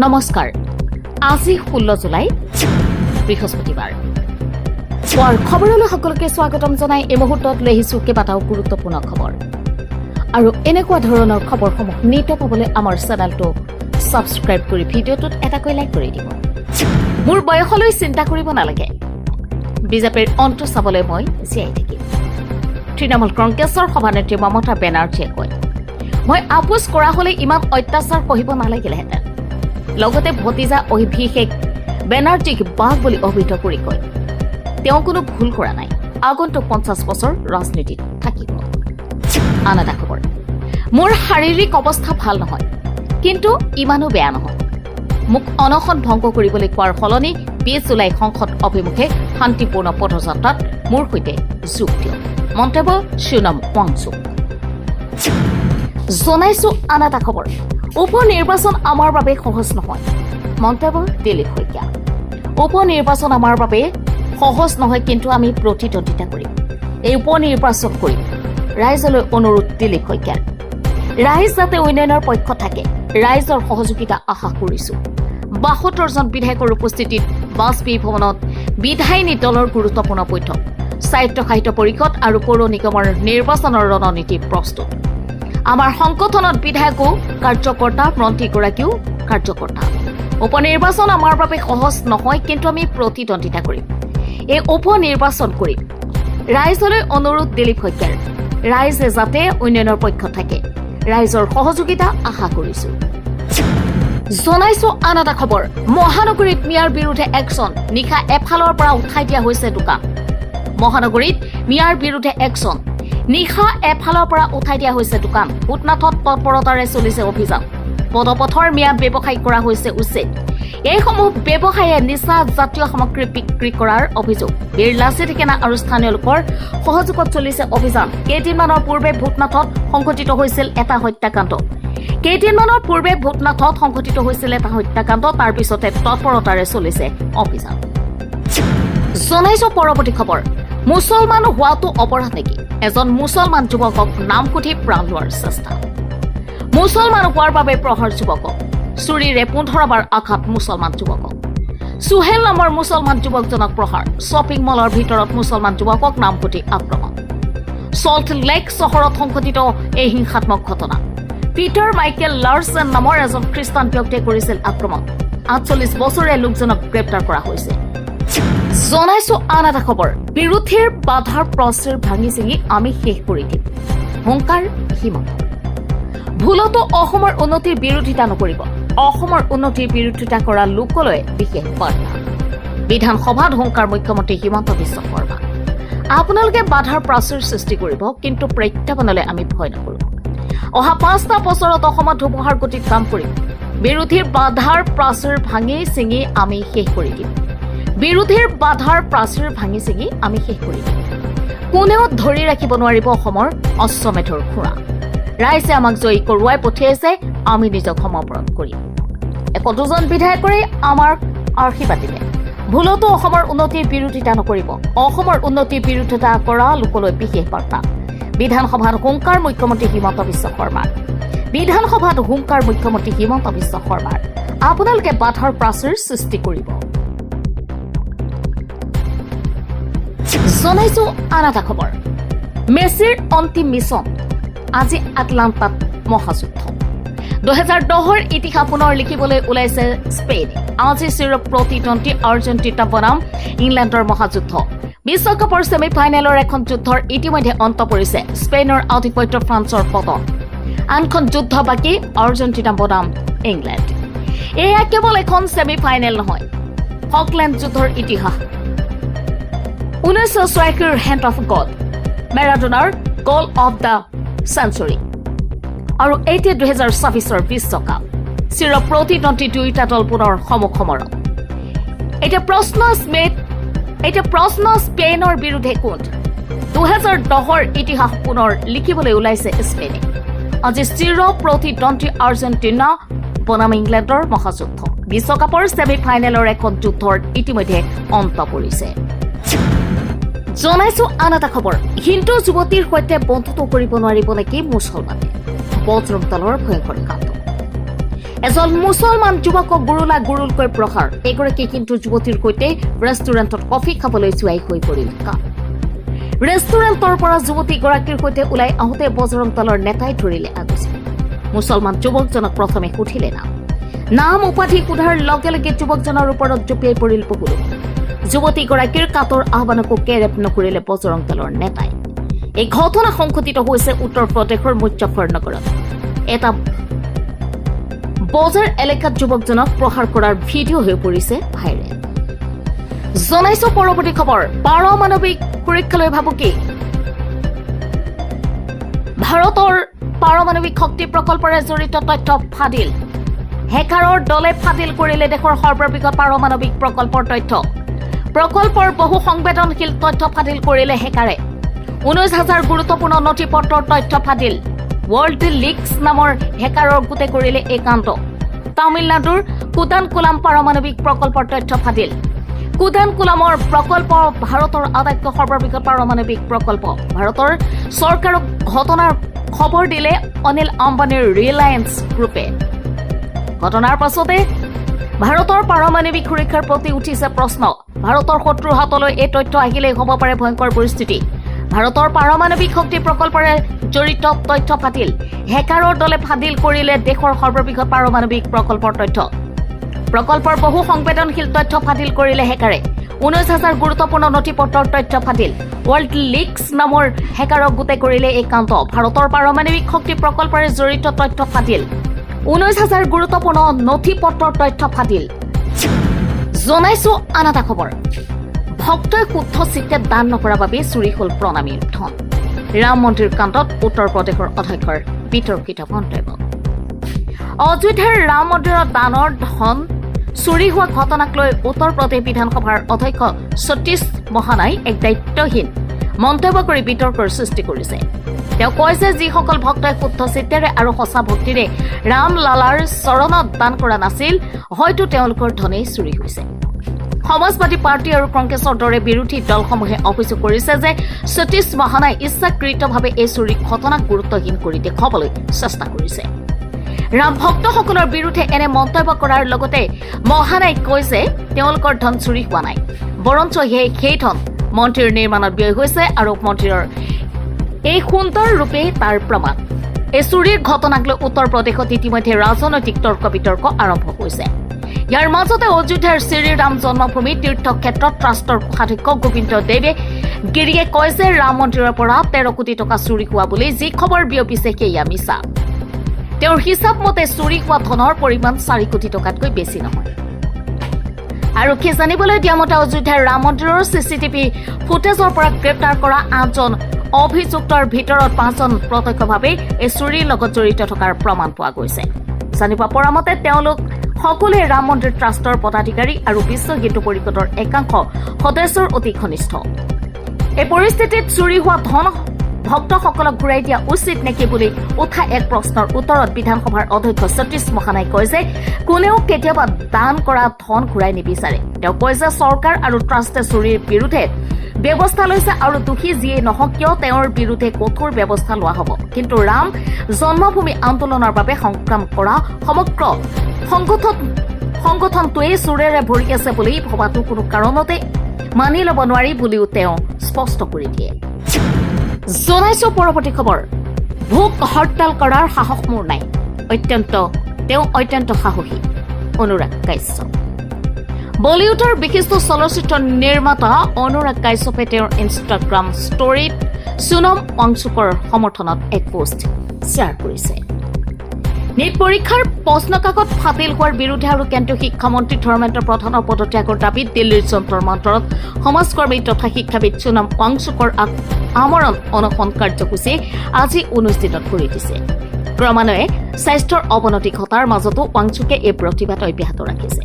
নমস্কাৰ। আজি 16 জুলাই, বৃহস্পতিবাৰ। পুৱাৰ খবৰলৈ সকলোকে স্বাগতম জনাই এই মুহূৰ্তত লৈ আহিছো কেইবাটাও গুৰুত্বপূৰ্ণ খবৰ। আৰু এনেকুৱা ধৰণৰ খবৰসমূহ নিতৌ পাবলৈ আমাৰ চেনেলটো ছাবস্ক্ৰাইব কৰি ভিডিঅ'টোত এটাকৈ লাইক কৰি দিব। মোৰ বয়সলৈ চিন্তা কৰিব নালাগে, বিজেপিৰ অন্ত চাবলৈ মই জীয়াই থাকিম, তৃণমূল কংগ্ৰেছৰ সভানেত্ৰী মমতা বেনাৰ্জীয়ে কয়। মই আপোচ কৰা হলে ইমান অত্যাচাৰ সহিব নালাগিলেহেঁতেন। লগতে ভতিজা অভিষেক বেনাৰ্জীক বাঘ বুলি অভিহিত কৰি কয়, তেওঁ কোনো ভুল কৰা নাই, আগন্তুক 50 বছৰ ৰাজনীতিত থাকিব। আন এটা খবৰ, মোৰ শাৰীৰিক অৱস্থা ভাল নহয়, কিন্তু ইমানো বেয়া নহয়। মোক অনশন ভংগ কৰিবলৈ কোৱাৰ সলনি 20 জুলাই সংসদ অভিমুখে শান্তিপূৰ্ণ পদযাত্ৰাত মোৰ সৈতে যোগ দিয়ক, মন্তব্য সোণম ৱাংচুক। জনাইছো আন এটা খবৰ, উপ নিৰ্বাচন আমাৰ বাবে সহজ নহয়, মন্তব্য দিলীপ শইকীয়া। উপ নিৰ্বাচন আমাৰ বাবে সহজ নহয়, কিন্তু আমি প্ৰতিদ্বন্দ্বিতা কৰিম। এই উপ নিৰ্বাচন কৰিম, ৰাইজলৈ অনুৰোধ দিলীপ শইকীয়াৰ। ৰাইজ যাতে উন্নয়নৰ পক্ষত থাকে, ৰাইজৰ সহযোগিতা আশা কৰিছো। 72জন বিধায়কৰ উপস্থিতিত বাজপেয়ী ভৱনত বিধায়িনী দলৰ গুৰুত্বপূৰ্ণ বৈঠক। স্বায়ত্ত সাহিত্য পৰিষদ আৰু পৌৰ নিগমৰ নিৰ্বাচনৰ ৰণনীতি প্ৰস্তুত। আমাৰ সংগঠনত বিধায়কো কাৰ্যকৰ্তা, মন্ত্ৰীগৰাকীও কাৰ্যকৰ্তা। উপ নিৰ্বাচন আমাৰ বাবে সহজ নহয়, কিন্তু আমি প্ৰতিদ্বন্দ্বিতা কৰিম। এই উপ নিৰ্বাচন কৰিম, ৰাইজলৈ অনুৰোধ দিলীপ শইকীয়াৰ। ৰাইজে যাতে উন্নয়নৰ পক্ষত থাকে, ৰাইজৰ সহযোগিতা আশা কৰিছো। জনাইছো আন এটা খবৰ, মহানগৰীত মিয়াৰ বিৰুদ্ধে একশ্যন, নিশা এফালৰ পৰা উঠাই দিয়া হৈছে দোকান। মহানগৰীত মিয়াৰ বিৰুদ্ধে একশ্যন, নিশা এফালৰ পৰা উঠাই দিয়া হৈছে দোকান। ভূতনাথত তৎপৰতাৰে চলিছে অভিযান। পদপথৰ মিয়া ব্যৱসায়ী কৰা হৈছে উচ্ছেদ। এইসমূহ ব্যৱসায়ীয়ে নিচা জাতীয় সামগ্ৰী বিক্ৰী কৰাৰ অভিযোগ। বীৰ লাচিত সেনা আৰু স্থানীয় লোকৰ সহযোগত চলিছে অভিযান। কেইদিনমানৰ পূৰ্বে ভূতনাথত সংঘটিত হৈছিল এটা হত্যাকাণ্ড। কেইদিনমানৰ পূৰ্বে ভূতনাথত সংঘটিত হৈছিল এটা হত্যাকাণ্ড। তাৰ পিছতে তৎপৰতাৰে চলিছে অভিযান। জনাইছো পৰৱৰ্তী খবৰ, মুছলমান হোৱাটো অপৰাধ নেকি? এজন মুছলমান যুৱকক নাম সুধি প্ৰাণ লোৱাৰ চেষ্টা। মুছলমান হোৱাৰ বাবে প্ৰহাৰ যুৱকক। চুৰিৰে 15 বাৰ আঘাত মুছলমান যুৱকক। সুহেল নামৰ মুছলমান যুৱকজনক প্ৰহাৰ। শ্বপিং মলৰ ভিতৰত মুছলমান যুৱকক নাম সুধি আক্ৰমণ। চল্ট লেক চহৰত সংঘটিত এই হিংসাত্মক ঘটনা। পিটাৰ মাইকেল লাৰ্চেন নামৰ এজন খ্ৰীষ্টান ব্যক্তিয়ে কৰিছিল আক্ৰমণ। 48 বছৰীয়া লোকজনক গ্ৰেপ্তাৰ কৰা হৈছে। জনাইছো আন এটা খবৰ, বিৰোধীৰ বাধাৰ প্ৰাচীৰ ভাঙি ছিঙি আমি শেষ কৰি দিম, হুংকাৰ হিমন্ত। ভুলতো অসমৰ উন্নতিৰ বিৰোধিতা নকৰিব। অসমৰ উন্নতিৰ বিৰোধিতা কৰা লোকলৈ বিশেষ বাৰ্তা। বিধানসভাত হুংকাৰ মুখ্যমন্ত্ৰী হিমন্ত বিশ্ব শৰ্মা। আপোনালোকে বাধাৰ প্ৰাচীৰ সৃষ্টি কৰিব, কিন্তু প্ৰত্যাহ্বানলৈ আমি ভয় নকৰো। অহা 5টা বছৰত অসমত ধুমুহাৰ গতিত কাম কৰিম। বিৰোধীৰ বাধাৰ প্ৰাচীৰ ভাঙি ছিঙি আমি শেষ কৰি দিম। বিৰোধীৰ বাধাৰ প্ৰাচীৰ ভাঙি ছিঙি আমি শেষ কৰি দিম। কোনেও ধৰি ৰাখিব নোৱাৰিব অসমৰ অশ্বমেধৰ ঘোঁৰা। ৰাইজে আমাক জয়ী কৰোৱাই পঠিয়াইছে, আমি নিজক সমৰ্পণ কৰিম। 102জন বিধায়কৰে আমাক আশীৰ্বাদ দিলে। ভুলতো অসমৰ উন্নতিৰ বিৰোধিতা নকৰিব। অসমৰ উন্নতিৰ বিৰোধিতা কৰা লোকলৈ বিশেষ বাৰ্তা। বিধানসভাত হুংকাৰ মুখ্যমন্ত্ৰী হিমন্ত বিশ্ব শৰ্মাৰ। বিধানসভাত হুংকাৰ মুখ্যমন্ত্ৰী হিমন্ত বিশ্ব শৰ্মাৰ। আপোনালোকে বাধাৰ প্ৰাচীৰ সৃষ্টি কৰিব। জনাইছো আন এটা খবৰ, মেছিৰ অন্তিম মিছন, আজি আটলাণ্টাত মহাযুদ্ধ। 2010ৰ ইতিহাস পুনৰ লিখিবলৈ ওলাইছে স্পেইনে। আজি চিৰ প্ৰতিদ্বন্দ্বী আৰ্জেণ্টিনা বনাম ইংলেণ্ডৰ মহাযুদ্ধ। বিশ্বকাপৰ ছেমি ফাইনেলৰ এখন যুদ্ধৰ ইতিমধ্যে অন্ত পৰিছে। স্পেইনৰ আধিপত্য, ফ্ৰান্সৰ পতন। আনখন যুদ্ধ বাকী, আৰ্জেণ্টিনা বনাম ইংলেণ্ড। এয়া কেৱল এখন ছেমি ফাইনেল নহয়, ফকলেণ্ড যুদ্ধৰ ইতিহাস। 1986ৰ হেণ্ড অফ গড, মেৰাডোনাৰ গ'ল অফ the century আৰু এতিয়া 2026ৰ বিশ্বকাপ। চিৰ প্ৰতিদ্বন্দ্বী দুয়োটা দল পুনৰ সমুখ সমৰত। এতিয়া প্ৰশ্ন স্পেইনৰ বিৰুদ্ধে কোন? 2010ৰ ইতিহাস পুনৰ লিখিবলৈ ওলাইছে স্পেইনে। আজি চিৰ প্ৰতিদ্বন্দ্বী আৰ্জেণ্টিনা বনাম ইংলেণ্ডৰ মহাযুদ্ধ। বিশ্বকাপৰ ছেমি ফাইনেলৰ এখন যুদ্ধৰ ইতিমধ্যে অন্ত পৰিছে। জনাইছো আন এটা খবৰ, হিন্দু যুৱতীৰ সৈতে বন্ধুত্ব কৰিব নোৱাৰিব নেকি মুছলমানে? বজৰং দলৰ ভয়ংকৰ কাণ্ড। এজন মুছলমান যুৱকক গুৰুলা গুৰুলকৈ প্ৰহাৰ। এগৰাকী কিন্তু যুৱতীৰ সৈতে ৰেষ্টুৰেণ্টত কফি খাবলৈ যোৱাই হৈ পৰিল কাম। ৰেষ্টুৰেণ্টৰ পৰা যুৱতীগৰাকীৰ সৈতে ওলাই আহোঁতে বজৰং দলৰ নেতাই ধৰিলে আগচি। মুছলমান যুৱকজনক প্ৰথমে সুধিলে নাম। নাম উপাধি সোধাৰ লগে লগে যুৱকজনৰ ওপৰত জঁপিয়াই পৰিল বহু লোক। যুৱতীগৰাকীৰ কাতৰ আহ্বানকো কেৰেপ নকৰিলে বজৰং দলৰ নেতাই। এই ঘটনা সংঘটিত হৈছে উত্তৰ প্ৰদেশৰ মুজফ্ফৰনগৰত। এটা বজাৰ এলেকাত যুৱকজনক প্ৰহাৰ কৰাৰ ভিডিঅ' হৈ পৰিছে ভাইৰেল। জনাইছো পৰৱৰ্তী খবৰ। পাৰমাণৱিক সুৰক্ষালৈ ভাবুকি। ভাৰতৰ পাৰমাণৱিক শক্তি প্ৰকল্পৰে জড়িত তথ্য ফাদিল। হেকাৰৰ দলে ফাদিল কৰিলে দেশৰ সৰ্ববৃহৎ পাৰমাণৱিক প্ৰকল্পৰ তথ্য। প্ৰকল্পৰ বহু সংবেদনশীল তথ্য ফাদিল কৰিলে হেকাৰে। 19 হাজাৰ গুৰুত্বপূৰ্ণ নথি পত্ৰৰ তথ্য ফাদিল। ৱৰ্ল্ড লিক্স নামৰ হেকাৰৰ গোটে কৰিলে এই কাণ্ড। তামিলনাডুৰ কুদানকুলাম পাৰমাণৱিক প্ৰকল্পৰ তথ্য ফাদিল। কুদানকুলামৰ প্ৰকল্প ভাৰতৰ আটাইতকৈ সৰ্ববৃহৎ পাৰমাণৱিক প্ৰকল্প। ভাৰতৰ চৰকাৰক ঘটনাৰ খবৰ দিলে অনিল আম্বানীৰ ৰিলায়েন্স গ্ৰুপে। ঘটনাৰ পাছতে ভাৰতৰ পাৰমাণৱিক সুৰক্ষাৰ প্ৰতি উঠিছে প্ৰশ্ন। ভাৰতৰ শত্ৰুৰ হাতলৈ এই তথ্য আহিলেই হ'ব পাৰে ভয়ংকৰ পৰিস্থিতি। ভাৰতৰ পাৰমাণৱিক শক্তি প্ৰকল্পৰে জড়িত তথ্য ফাদিল। হেকাৰৰ দলে ফাদিল কৰিলে দেশৰ সৰ্ববৃহৎ পাৰমাণৱিক প্ৰকল্পৰ তথ্য। প্ৰকল্পৰ বহু সংবেদনশীল তথ্য ফাদিল কৰিলে হেকাৰে। 19 হাজাৰ গুৰুত্বপূৰ্ণ নথি পত্ৰৰ তথ্য ফাদিল। ৱৰ্ল্ড লিক্স নামৰ হেকাৰক গোটে কৰিলে এই কাণ্ড। ভাৰতৰ পাৰমাণৱিক শক্তি প্ৰকল্পৰে জড়িত তথ্য ফাদিল। 19 হাজাৰ গুৰুত্বপূৰ্ণ নথি পত্ৰৰ তথ্য ফাদিল। জনাইছো আন এটা খবৰ। ভক্তই শুদ্ধ চিত্তে দান নকৰাৰ বাবে চুৰি হ'ল প্ৰণামীৰ ধন। ৰাম মন্দিৰ কাণ্ডত উত্তৰ প্ৰদেশৰ অধ্যক্ষৰ বিতৰ্কিত মন্তব্য। অযোধ্যাৰ ৰাম মন্দিৰত দানৰ ধন চুৰি হোৱা ঘটনাক লৈ উত্তৰ প্ৰদেশ বিধানসভাৰ অধ্যক্ষ সতীশ মহানাই এক দায়িত্বহীন মন্তব্য কৰি বিতৰ্কৰ সৃষ্টি কৰিছে। তেওঁ কয় যে যিসকল ভক্তই শুদ্ধ চিত্তেৰে আৰু সঁচা ভক্তিৰে ৰামলালাৰ চৰণত দান কৰা নাছিল, হয়তো তেওঁলোকৰ ধনেই চুৰি হৈছে। সমাজবাদী পাৰ্টী আৰু কংগ্ৰেছৰ দৰে বিৰোধী দলসমূহে অভিযোগ কৰিছে যে সতীশ মহানাই ইচ্ছাকৃতভাৱে এই চুৰি ঘটনাক গুৰুত্বহীন কৰি দেখুৱাবলৈ চেষ্টা কৰিছে। ৰাম ভক্তসকলৰ বিৰুদ্ধে এনে মন্তব্য কৰাৰ লগতে মহানাই কয় যে তেওঁলোকৰ ধন চুৰি হোৱা নাই, বৰঞ্চ সেই ধন মন্দিৰ নিৰ্মাণত ব্যয় হৈছে আৰু মন্দিৰৰ এই সুন্দৰ ৰূপেই তাৰ প্ৰমাণ। এই চুৰিৰ ঘটনাক লৈ উত্তৰ প্ৰদেশত ইতিমধ্যে ৰাজনৈতিক তৰ্ক বিতৰ্ক আৰম্ভ হৈছে। ইয়াৰ মাজতে অযোধ্যাৰ শ্ৰীৰাম জন্মভূমি তীৰ্থক্ষেত্ৰ ট্ৰাষ্টৰ কোষাধ্যক্ষ গোবিন্দ দেৱে গিৰিয়ে কয় যে ৰাম মন্দিৰৰ পৰা 13 কোটি টকা চুৰি হোৱা বুলি যি খবৰ বিয়পিছে, সেয়া মিছা। তেওঁৰ হিচাপ মতে চুৰি হোৱা ধনৰ পৰিমাণ 4 কোটি টকাতকৈ বেছি নহয়। আৰক্ষীয়ে জানিবলৈ দিয়া মতে অযোধ্যাৰ ৰাম মন্দিৰৰ চিচিটিভি ফুটেজৰ পৰা গ্ৰেপ্তাৰ কৰা আঠজন অভিযুক্তৰ ভিতৰত পাঁচজন প্ৰত্যক্ষভাৱে এই চুৰিৰ লগত জড়িত থকাৰ প্ৰমাণ পোৱা গৈছে। জানিব পৰা মতে তেওঁলোক সকলোৱে ৰাম মন্দিৰ ট্ৰাষ্টৰ পদাধিকাৰী আৰু বিশ্ব হিন্দু পৰিষদৰ একাংশ সদস্যৰ অতি ঘনিষ্ঠ। এই পৰিস্থিতিত চুৰি হোৱা ধন ভক্তসকলক ঘূৰাই দিয়া উচিত নেকি বুলি উঠা এক প্ৰশ্নৰ উত্তৰত বিধানসভাৰ অধ্যক্ষ সতীশ মহানাই কয় যে কোনেও কেতিয়াবা দান কৰা ধন ঘূৰাই নিবিচাৰে। তেওঁ কয় যে চৰকাৰ আৰু ট্ৰাষ্টে চুৰিৰ বিৰুদ্ধে ব্যৱস্থা লৈছে আৰু দোষী যিয়েই নহওক কিয়, তেওঁৰ বিৰুদ্ধে কঠোৰ ব্যৱস্থা লোৱা হ'ব। কিন্তু ৰাম জন্মভূমি আন্দোলনৰ বাবে সংগ্ৰাম কৰা সমগ্ৰ সংগঠনটোৱেই চোৰেৰে ভৰি আছে বুলি ভবাটো কোনো কাৰণতে মানি ল'ব নোৱাৰি বুলিও তেওঁ স্পষ্ট কৰি দিয়ে। জনাইছো পৰৱৰ্তী খবৰ। ভোক হৰতাল কৰাৰ সাহস মোৰ নাই, তেওঁ অত্যন্ত সাহসী, অনুৰাগ কাশ্যপ। বলিউডৰ বিশিষ্ট চলচ্চিত্ৰ নিৰ্মাতা অনুৰাগ কাশ্যপে তেওঁৰ ইনষ্টাগ্ৰাম ষ্টৰীত সোনম ৱাংচুকৰ সমৰ্থনত এক পোষ্ট শ্বেয়াৰ কৰিছে। নীট পৰীক্ষাৰ প্ৰশ্নকাকত ফাদিল হোৱাৰ বিৰুদ্ধে আৰু কেন্দ্ৰীয় শিক্ষামন্ত্ৰী ধৰ্মেন্দ্ৰ প্ৰধানৰ পদত্যাগৰ দাবীত দিল্লীৰ যন্তৰ মন্তৰত সমাজকৰ্মী তথা শিক্ষাবিদ সোনম ৱাংচুকৰ আমৰণ অনশন কাৰ্যসূচী আজি 19 দিনত ভৰি দিছে। ক্ৰমান্বয়ে স্বাস্থ্যৰ অৱনতি ঘটাৰ মাজতো ৱাংচুকে এই প্ৰতিবাদ অব্যাহত ৰাখিছে।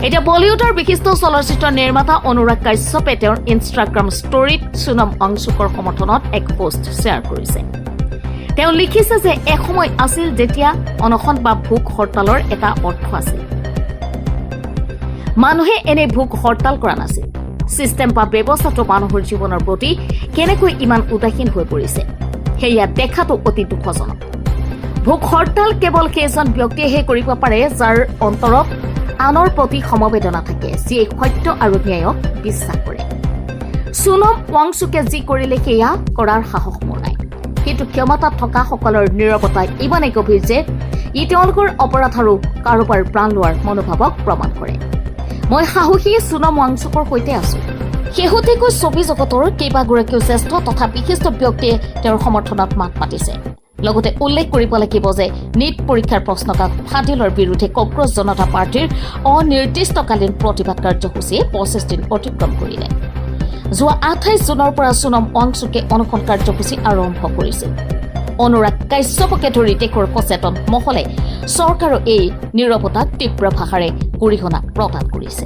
এতিয়া বলিউডৰ বিশিষ্ট চলচ্চিত্ৰ নিৰ্মাতা অনুৰাগ কাশ্যপে তেওঁৰ ইনষ্টাগ্ৰাম ষ্টৰীত সোনম ৱাংচুকৰ সমৰ্থনত এক পোষ্ট শ্বেয়াৰ কৰিছে। তেওঁ লিখিছে যে এসময় আছিল যেতিয়া অনশন বা ভোক হৰতালৰ এটা অৰ্থ আছিল। মানুহে এনে ভোক হৰতাল কৰা নাছিল। চিষ্টেম বা ব্যৱস্থাটো মানুহৰ জীৱনৰ প্ৰতি কেনেকৈ ইমান উদাসীন হৈ পৰিছে, সেয়া দেখাটো অতি দুখজনক। ভোক হৰতাল কেৱল সেইজন ব্যক্তিয়েহে কৰিব পাৰে যাৰ অন্তৰত আনৰ প্ৰতি সমবেদনা থাকে, যিয়ে সত্য আৰু ন্যায়ক বিশ্বাস কৰে। সোণম ৱাংচুকে যি কৰিলে সেয়া কৰাৰ সাহস মোৰ নাই। কিন্তু ক্ষমতাত থকাসকলৰ নীৰৱতা ইমানেই গভীৰ যে ই তেওঁলোকৰ অপৰাধ আৰু কাৰোবাৰ প্ৰাণ লোৱাৰ মনোভাৱক প্ৰমাণ কৰে। মই সাহসী সোণম ৱাংচুকৰ সৈতে আছো। শেহতীয়াকৈ ছবি জগতৰ কেইবাগৰাকীও জ্যেষ্ঠ তথা বিশিষ্ট ব্যক্তিয়ে তেওঁৰ সমৰ্থনত মাত মাতিছে। লগতে উল্লেখ কৰিব লাগিব যে নীট পৰীক্ষাৰ প্ৰশ্নকাকত ফাদিলৰ বিৰুদ্ধে কক্ৰচ জনতা পাৰ্টীৰ অনিৰ্দিষ্টকালীন প্ৰতিবাদ কাৰ্যসূচীয়ে 25 দিন অতিক্ৰম কৰিলে। যোৱা 28 জুনৰ পৰা সোণম ৱাংচুকে অনশন কাৰ্যসূচী আৰম্ভ কৰিছিল। অনুৰাগ কাশ্যপকে ধৰি দেশৰ সচেতন মহলে চৰকাৰৰ এই নীৰৱতাক তীব্ৰ ভাষাৰে গৰিহণা প্ৰদান কৰিছে।